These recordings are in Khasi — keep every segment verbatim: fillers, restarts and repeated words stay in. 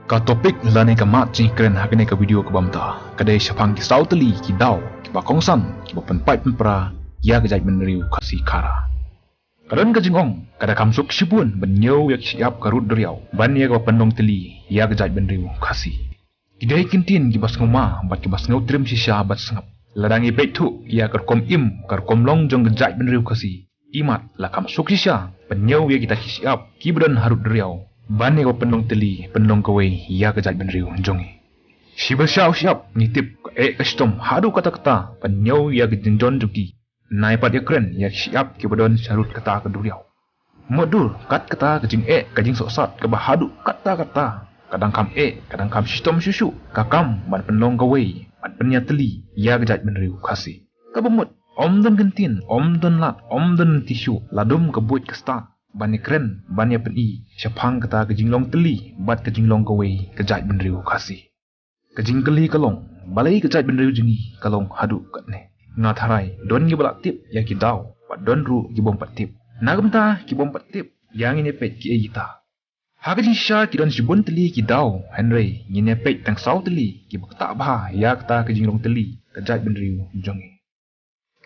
Ka topic lane ka mat jingkren ha kane ka video kaba mynta ka dei shaphang ki saw tylli ki daw kiba kongsan kiba pynpait pynpra ïa ka jaitbynriew Khasi Khara. Ka don ka jingong ka da kham suk shibun ban ñiew ïa ki shyiap ka rud duriaw ban ïa kaba pynlong tylli ïa ka jaitbynriew Khasi. Ki dei ki ktien kiba sngewma bad kiba sngewtriem shisha bad sngap. Lada ngi peit thuh ïa ka rukom im ka rukom long jong ka jaitbynriew Khasi, imat la kham suk shisha ban ñiew ïa kita ki shyiap kiba don ha rud duriaw ban ïa kaba pynlong tylli pynlong kawei ïa ka jaitbynriew jong ngi. Shiba sha u shyiap ngi tip ka eh ka shitom haduh katta katta ban ñiew ïa ka jingdon jong ki. Nai pat ïa kren ïa ki shyiap kiba don sha rud kata ka duriaw. Mutdur kat kata ka jingeh ka jingsohsat kaba haduh katta katta ka dang kham eh ka dang kham shitom shuh shuh ka kam ban pynlong kawei ban pynïatylli ïa ka jaitbynriew Khasi. Kaba mut ym don ka ktien, ym don lad, ym don lynti shuh, la dum ka buit ka stad ban ïa kren ban ïa pyni shaphang kata ka jinglong tylli bad ka jinglong kawei ka jaitbynriew Khasi. Ka jingkylli ka long, balei ka jaitbynriew jong ngi ka long haduh katne? Nga tharai don kiba la tip ïa ki daw bad don ruh ki bym pat tip. Na ka bynta ki bym pat tip, ïa ngin ïa peit kiei kita. Ha ka jingshisha ki don shibun tylli ki daw, hynrei ngin ïa peit tang saw tylli kiba ktah bha ïa kata ka jinglong tylli ka jaitbynriew jong ngi.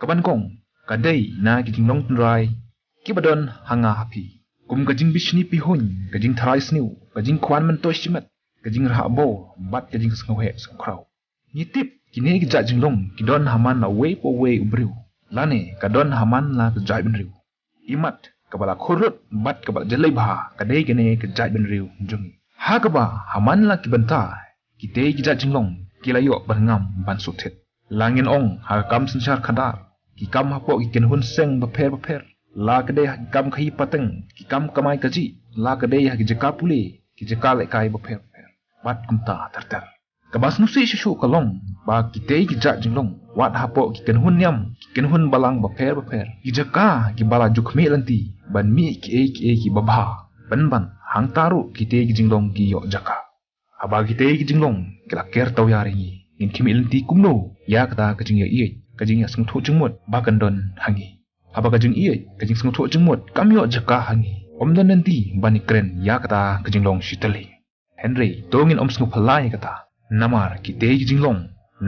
Kaba nyngkong ka dei na ki jinglong tynrai kiba don ha nga ha phi, kum ka jingbishni pihuiñ, ka jingtharai sniew, ka jingkwah myntoi shimet, ka jingrhah bor bad ka jingsngewheh sngewkhraw. Ngi tip kine ki jait jinglong ki don ha man la uwei pa uwei u briew lane ka don ha man la ka jaitbynriew. Imat kaba la khur lut bad kaba la jlei bha ka dei kane ka jaitbynriew jong ngi. Ha kaba ha man la ki bynta kitei ki jait jinglong ki la ïoh ban ngam ban sngewthuh. La ngin ong ha ka kam synshar khadar, ki kam hapoh ki kynhun seng bapher bapher, la ka dei ha ki kam khaïi pateng, ki kam kamai kajih, la ka dei ha ki jaka pule, ki jaka lehkai bapher bapher bad kumta ter ter. Kaba sngewsih shuh shuh ka long ba kitei ki jait jinglong wat hapoh ki kynhun niam, ki kynhun balang bapher bapher, ki jaka kiba la ju khmih lynti ban mih kiei kiei kiba bha, pynban hangta ruh kitei ki jinglong ki ïoh jaka. Haba kitei ki jinglong ki la ker tawiar ïa ngi, ngin khmih lynti kumno ïa kata ka jingïaieit, ka jingïasngewthuh jingmut ba kan don ha ngi? Haba ka jingïeit, ka jingsngewthuh jingmut kam ïoh jaka ha ngi, ym don lynti ban ïakren ïa kata ka jinglong shitylli. Hynrei to ngin ym sngewphylla ïa kata, namar kitei ki jinglong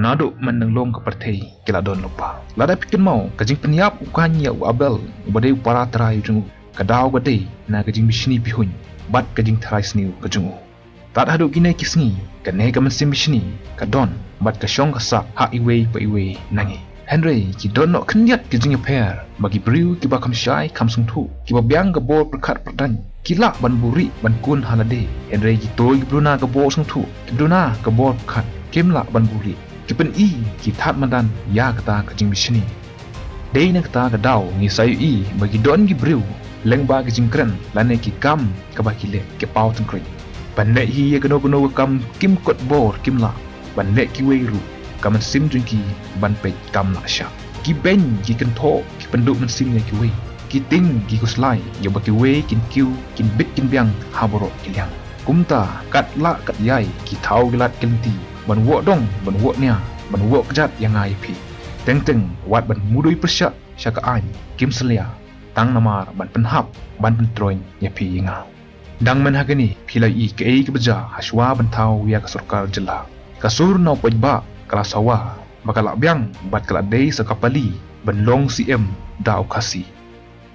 naduh mynnyngkong ka pyrthei ki la don lypa. Lada phi kynmaw ka jingpynïap u Kain ïa u Abel uba dei u para trai jong u, ka daw ka dei na ka jingbishni pihuiñ bad ka jingtharai sniew ka jong u. Tad haduh kine ki sngi kane ka mynsiem bishni ka don bad ka shong ka sah ha iwei pa iwei na ngi. Hynrei ki don noh khyndiat ki jingïapher ba ki briew kiba kham shai kham sngewthuh, kiba biang ka bor pyrkhat pyrdaiñ, ki lah ban buhrieh ban kun ha lade. Hynrei kito kiba duna ka bor sngewthuh, kiba duna ka bor pyrkhat, kim lah ban buhrieh. Ki pyni ki thad madan ïa kata ka jingbishni. Dei na kata ka daw ngi sa ïohi ba ki don ki briew lyngba ki jingkren lane ki kam kaba ki leh ki paw tyngkhuh. Ban leh hi ïa kano kano ka kam kim kut bor kim lah, ban leh kiwei ruh ka mynsiem jong ki ban peit kam lah shah. Ki beiñ ki kynthoh ki pynduh mynsiem ïa kiwei. Ki tieng ki khuslai ïa ba kiwei kin kiew kin bit kin biang ha baroh ki liang. Kumta kat lah kat ïai ki thaw ki lad ki lynti ban woh dong ban woh nia ban woh kjat ïa nga ïa phi. Teng teng wat ban mudui pyrshah sha ka aiñ kim salia, tang namar ban pynhap ban pyntroiñ ïa phi ïa nga. Dang mynha kane phi la ïohi kaei kaba jia hashwa ban thaw ïa ka sorkar jylla. Ka sur na u paidbah ka la sawa ba ka la biang bad ka la dei sa ka pali ban long C M da u Khasi.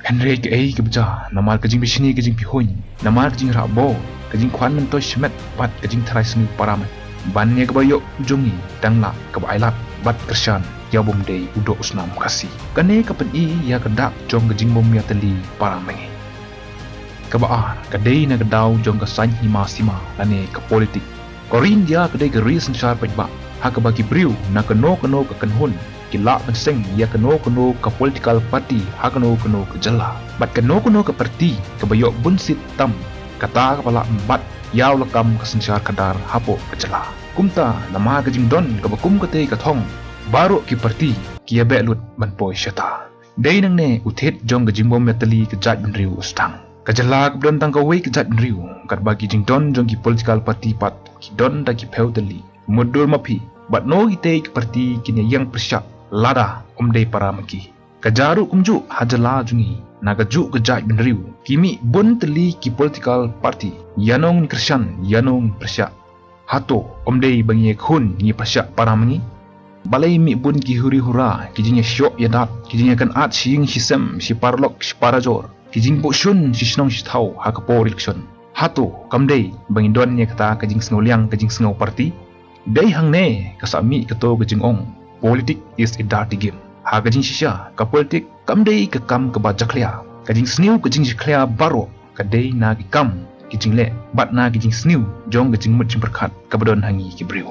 Hynrei kaei kaba jia namar ka jingbishni ka jingpihuiñ, namar ka jingrah bor, ka jingkwah myntoi shimet bad ka jingtharai sniew para ma ngi. Ban ïa kaba ïoh u jong ngi dang lah kaba ailad bad kyrshan ïa u bym dei u doh u snam Khasi. Kane ka pyni ïa ka dak jong ka jingbym ïatylli para ma ngi. Kaba ar ka dei na ka daw jong ka saiñ hima sima lane ka politik. Ka ri India ka dei ka ri synshar paidbah ha kaba ki briew na kano kano ka kynhun ki lah ban seng ïa kano kano ka political party ha kano kano ka jylla. Bad kano kano ka party kaba ïoh bun seat tam, kata kaba lah ban bat ïa u lakam ka synshar khadar hapoh ka jylla. Kumta namar ka jingdon kaba kum katei ka thong, baroh ki party ki ïabeh lut ban poi shata. Dei nangne u thied jong ka jingbym ïatylli ka jaitbynriew u sdang. Ka jylla kaba don tang kawei ka jaitbynriew, katba ki jingdon jong ki political party pat ki don da ki phew tylli. Mutdur ma phi, bad no kitei ki party kin ïeng pyrshah lada ym dei para ma ki. Ka jia ruh kumjuh ha jylla jong ngi, na kajuh ka jaitbynriew ki mih bun tylli ki political party. Ïano ngin kyrshan, ïano ngin pyrshah. Hato ym dei ba ngi ïakhun ngi pyrshah para ma ngi? Balei mih bun ki huri hura, ki jingïashoh ïadat, ki jingïakynad shi ïing shi sem, shi paralok shi parajor, ki jingbuh shun shi shnong shi thaw ha ka por election? Hato kam dei ba ngi don ïa kata ka jingsngewliang, ka jingsngew party? Dei hangne ka sah mih kato ka jingong, politics is a dirty game. Ha ka jingshisha, ka politics kam dei ka kam kaba jakhlia. Ka jingsniew ka jingjakhlia baroh ka dei na ki kam, ki jingleh bad na ki jingsniew jong ka jingmut jingpyrkhat kaba don ha ngi ki briew.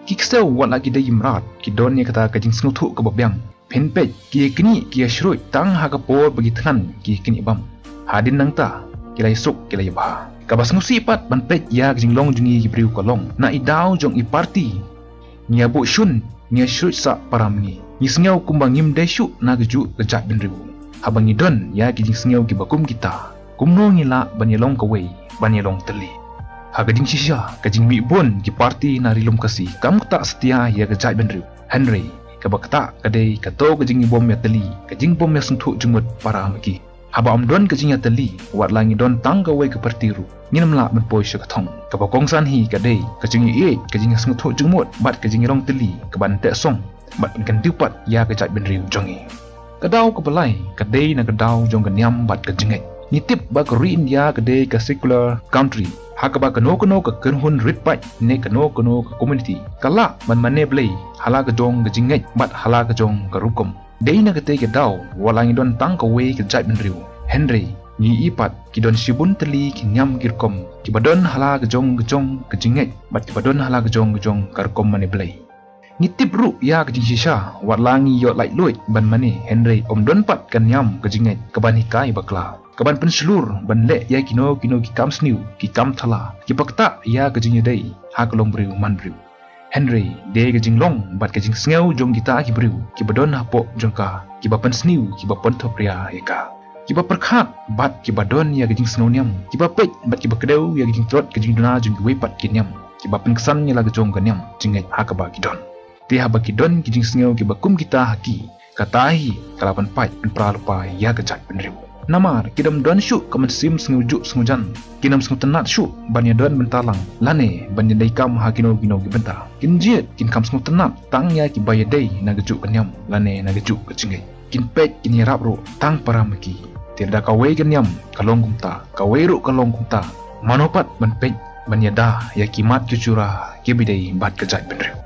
Ki ksew wat la ki dei ki mrad, ki don ïa kata ka jingsngewthuh kaba biang. Phin peit, ki ïaknieh ki ïashruid tang ha ka por ba ki thngan ki ïaknieh bam. Hadien nangta ki la ïasuk ki la ïabha. Kaba sngewsih pat ban peit ïa ka jinglong jong ngi ki briew ka long, na i daw jong i party ngi ïabuh shun, ngi ïashruid sah para ma ngi. Ngi sngew kumba ngim dei shuh na kajuh ka jaitbynriew. Haba ngi don ïa ki jingsngew kiba kum kita, kumno ngi lah ban ïalong kawei, ban ïalong tylli? Ha ka jingshisha, ka jingmih bun ki party na Ri Lum Khasi kam ktah satia ïa ka jaitbynriew. Hynrei kaba ktah ka dei kato ka jingïabym ïatylli, ka jingbym ïasngewthuh jingmut para ma ki. Haba ym don ka jingïatylli, wat la ngi don tang kawei ka party ruh, ngin ym lah ban poi sha ka thong. Kaba kongsan hi ka dei ka jingïaieit, ka jingïasngewthuh jingmut bad ka jingïalong tylli, kaban teh song bad ban kyntiew pat ïa ka jaitbynriew jong ngi. Ka daw kaba lai ka dei na ka daw jong ka niam bad ka jingngeit. Ngi tip ba ka ri India ka dei ka secular country, ha kaba kano kano ka kynhun rit paid ne kano kano ka community ka lah ban mane blei ha la ka jong ka jingngeit bad ha la ka jong ka rukom. Dei na katei ka daw, wat la ngi don tang kawei ka jaitbynriew, hynrei ngi ïohi pat ki don shibun tylli ki niam ki rukom, kiba don ha la ka jong ka jong ka jingngeit bad kiba don ha la ka jong ka jong ka rukom mane blei. Ngi tip ruh ïa ka jingshisha, wat la ngi ïoh laitluid ban mane, hynrei ym don pat ka niam ka jingngeit kaban hikai bakla, kaban pynshlur ban leh ïa kino kino ki kam sniew, ki kam thala kiba ktah ïa ka jingïadei ha ka longbriew manbriew. Hynrei dei ka jinglong bad ka jingsngew jong kita ki briew kiba don hapoh jong ka, kiba pynsniew, kiba pynthopria ïa ka, kiba pyrkhat bad kiba don ïa ka jingsngewniam, kiba peit bad kiba kdew ïa ka jingtlot ka jingduna jong kiwei pat ki niam, kiba pynksan ïa la ka jong ka niam jingngeit ha kaba ki don. Te haba ki don ki jingsngew kiba kum kita ha ki, kata hi ka la pynpait pynpra lypa ïa ka jaitbynriew. Namar kim don shuh ka mynsiem sngewjuh sngewjan, kim sngewtynnat shuh ban ïadon bynta lang lane ban ïadei kam ha kino kino ki bynta. Kin jied kin kham sngewtynnat tang ïa kiba ïadei na kajuh ka niam lane na kajuh ka jingngeit. Kin peit kin ïarap ruh tang para ma ki. Te lada kawei ka niam ka long kumta, kawei ruh ka long kumta, mano pat ban peit ban ïada ïa ki mat ki jura kiba ïadei bad ka jaitbynriew?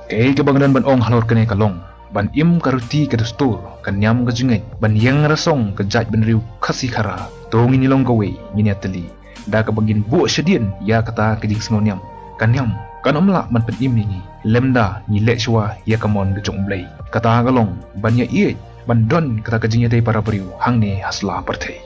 Kaei kaba nga don ban ong halor kane ka long, ban im ka riti ka dustur, ka niam ka jingngeit, ban ïeng rasong ka jaitbynriew Khasi Khara. To ngin ïalong kawei, ngin ïatylli da kaba ngin buh shadien ïa kata ka jingsngewniam. Ka niam kan ym lah ban pynim ïa ngi lymda ngi leh shuwa ïa ka mon ka jong U Blei. Kata ka long ban ïaieit, ban don kata ka jingïadei para briew hangne ha sla pyrthei.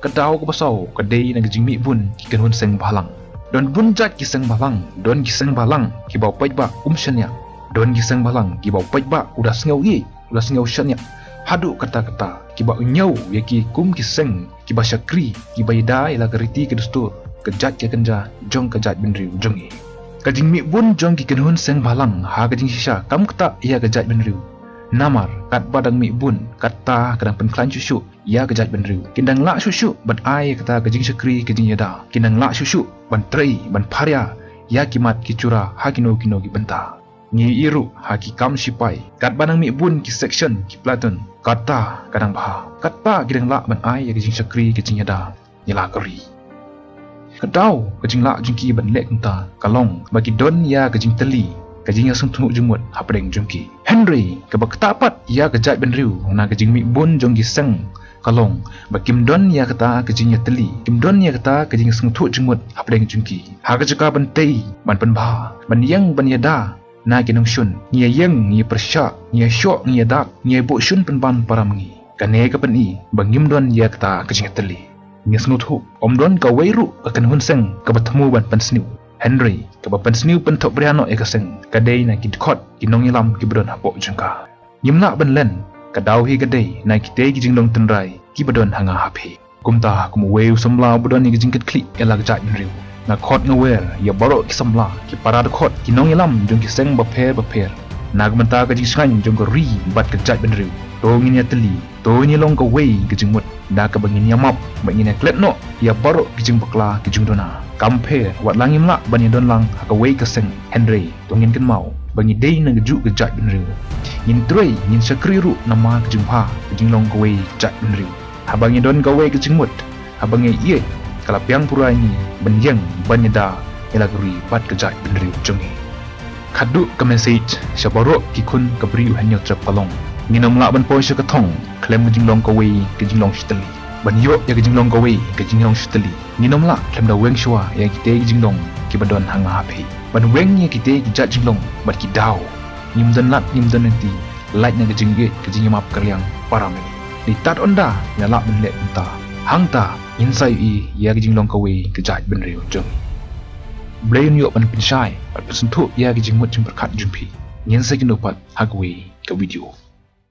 Ka daw kaba saw ka dei na ka jingmih bun ki kynhun seng bhalang. Don bun jait ki seng bhalang, don ki seng bhalang kiba u paidbah um shaniah. Don ki seng bhalang kiba u paidbah u da sngew ïeit, u da sngew shaniah. Haduh katta katta kiba u ñiew ïa ki kum ki seng kiba shakri, kiba ïada ïa la ka riti ka dustur, ka jait ka kynja jong ka jaitbynriew jong ngi. Ka jingmih bun jong ki kynhun seng bhalang ha ka jingshisha kam ktah ïa ka jaitbynriew. Namar katba dang mih bun, katta ka dang pynkhlaiñ shuh shuh ïa ka jaitbynriew. Kin dang lah shuh shuh ban ai ïa kata ka jingshakri ka jingïada. Kin dang lah shuh shuh ban trei, ban pharia ïa ki mat ki jura ha kino kino ki bynta. Ngi ïohi ruh ha ki kam shipai, katba nang mih bun ki section, ki platoon, katta ka dang bha, katta ki dang lah ban ai ïa ka jingshakri ka jingïada ïa la ka ri. Ka daw ka jinglah jong ki ban leh kumta ka long ba ki don ïa ka jingtylli, ka jingïasngewthuh jingmut hapdeng jong ki. Hynrei kaba ktah pat ïa ka jaitbynriew na ka jingmih bun jong ki seng ka long ba kim don ïa kata ka jingïatylli, kim don ïa kata ka jingïasngewthuh jingmut hapdeng jong ki. Ha ka jaka ban tei, ban pynbha, ban ïeng ban ïada na ki nongshun, ngi ïeng, ngi pyrshah, ngi ïashoh, ngi ïadat, ngi ïabuh shun pynban para ma ngi. Kane ka pyni ba ngim don ïa kata ka jingïatylli. Ngi sngewthuh, ym don kawei ruh ka kynhun seng kaba thmu ban pynsniew. Hynrei kaba pynsniew pynthopbria noh ïa ka seng ka dei na ki dkhot, ki nongïalam kiba don hapoh jong ka. Ngim lah ban len, ka daw hi ka dei na kitei ki jinglong tynrai kiba don ha nga ha phi. Kumta kum uwei u samla uba don ïa ka jingkitkhlieh ïa la ka jaitbynriew, nga khot nga wer ïa baroh ki samla, ki para dkhot, ki nongïalam jong ki seng bapher bapher, na ka bynta ka jingshngaiñ jong ka ri bad ka jaitbynriew. To ngin ïatylli, to ngin ïalong kawei ka jingmut da kaba ngin ïamap bad ngin ïaklet noh ïa baroh ki jingbakla ki jingduna. Kam pher, wat la ngim lah ban ïadon lang ha kawei ka seng, hynrei to ngin kynmaw ba ngi dei na kajuh ka jaitbynriew. Ngin trei, ngin shakri ruh namar ka jingbha ka jinglong kawei ka jaitbynriew. Haba ngi don kawei ka jingmut, haba ngi ïeit, ka la biang pura ïa ngi ban ïeng ban ïada ïa la ka ri bad ka jaitbynriew jong ngi. Khatduh ka message sha baroh ki khun ka briew ha Hynñiewtrep ka long, ngin ym lah ban poi sha ka thong khlem ka jinglong kawei ka jinglong shitylli. Ban ïoh ïa ka jinglong kawei ka jinglong shitylli, ngin ym lah khlem da weng shuwa ïa kitei ki jinglong kiba don ha nga ha phi. Ban weng ïa kitei ki jait jinglong bad ki daw, ngim don lad ngim don lynti, lait na ka jingïeit ka jingïamap ka liang para mynmiet. Dei tad ynda ngi lah ban leh kumta, hangta ngin sa ïohi ïa ka jinglong kawei ka jaitbynriew jong ngi. Blei un ïoh ban pynshai bad pynsngewthuh ïa ka jingmut jingpyrkhat jong phi. Ngin sa ïakynduh pat ha kawei ka video.